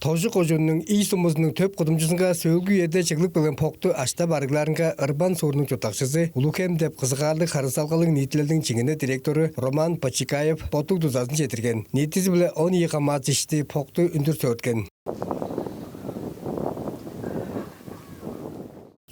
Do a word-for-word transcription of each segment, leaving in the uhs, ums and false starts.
Тожу кожууннуң Ий сумузунуң төп кудумчузунга сөөлгү үеде чыглып келген бокту аштап-арыглаарынга Ырбан суурнуң чурттакчызы, «Улуг-Хем» деп кызыгаарлыг харыысалгалыг ниитилелдиң чиңгине директору Роман Почекаев боттуг дузазын чедирген. Ниитизи-биле он ийи камаат ишти бокту үндүр сөөрткен.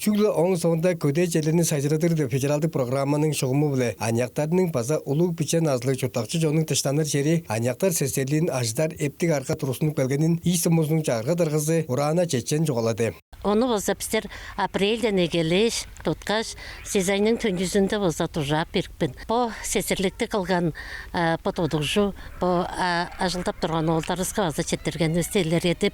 Чүгле ооң соонда «Көдээ черлерни сайзырадыр» деп федералдыг программаның шугуму-биле аныяктарның база улуг-биче назылыг чурттакчы чоннуң дыштаныр чери аныяктар сесерлиин ажыдар эптиг арга тургустунуп келгенин Ий сумузунуң чагырга даргазы Урана Чечен чугаалады. Ону болза бистер апрельден эгелээш туткаш, сес айның төнчүзүнде болза дужаап берипкен. Бо сесерликти кылган, а, бо тудугжу, бо, а, ажылдап турган оолдарывыска база четтиргенивисти илередип,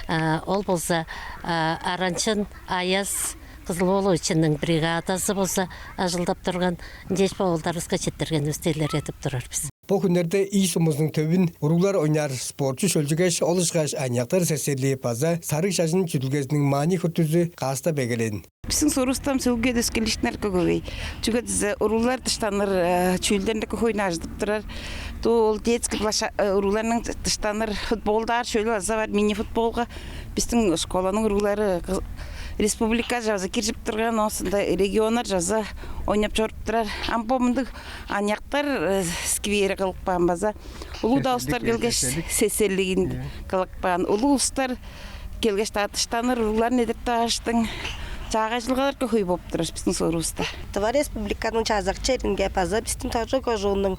а, ол болза, а, Аранчын Аяс Кызыл-ооловичиниң бригадазы болза ажылдап турган, ынчаш бо оолдарывыска четтиргенивисти илередип турар бис. Бо хүннерде Ий сумузунуң төвүн уруглар ойнаар спортчу шөлчүгеш, ол ышкаш аныяктар сесерлии база сарыг шажын чүдүлгезиниң маани-хүртүзү каастап эгелээн. Бистиң суурувуста сөөлгү үеде өскерлиишкиннер көк өгей. Чүге дизе уруглар дыштаныр, э, чүүлдерни көк хөйнү ажыдып турар. Дуу ол детский площа-, э, уругларның дыштаныр футболдаар шөлү база бар, мини-футболга. Бистиң школаның уруглары кы-, республикаже база киржип турган, оон соонда регионнарже база ойнап чоруп турар. Ам бо мындыг аныяктар, э, сквери кылып каан база. Улуг-даа улустар келгеш, сесерлигин кылып каан. Улуг улустар келгеш-даа дыштаныр, уругларын эдертип алгаштың, чаагайжылгалар хөй болуп турар бистиң суурувуста. Тыва Республиканың чазак черинге база бистиң Тожу кожууннуң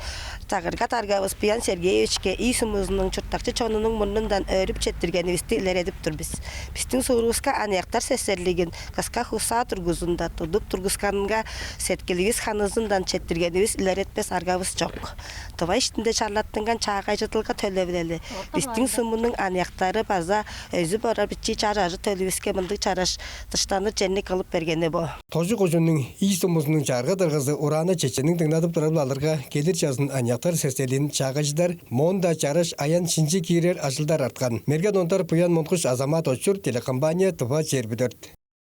чагырга даргавыс Буян Сергеевичке Ий сумузунуң чурттакчы чонунуң мурнундан өөрүп четтиргенивисти илередип тур бис. Бистиң суурувуска аныяктар сесерлигин кыска хуусаа дургузунда тудуп тургусканынга сеткиливис ханызындан четтиргенивис илеретпес аргавыс чок. Тыва иштинде чарлаттынган чаагайжыдылга төлевилели бистиң сумунуң аныяктары база өзүп орар бичии чаш ажы-төлүвүске мындыг чараш дыштаныр черни кылып бергени бо. Тожу кожууннуң Ий сумузунуң чагырга даргазы Урана Чеченниң дыңнадып турары-биле алырга, келир чазын аныяктар сесерлиин чаагайжыдар, моон-даа чараш аян-шинчи киирер ажылдар арткан. Мерген Ондар, Буян Монгуш, Азамат Очур, телекомпания «Тыва чээрби дөрт».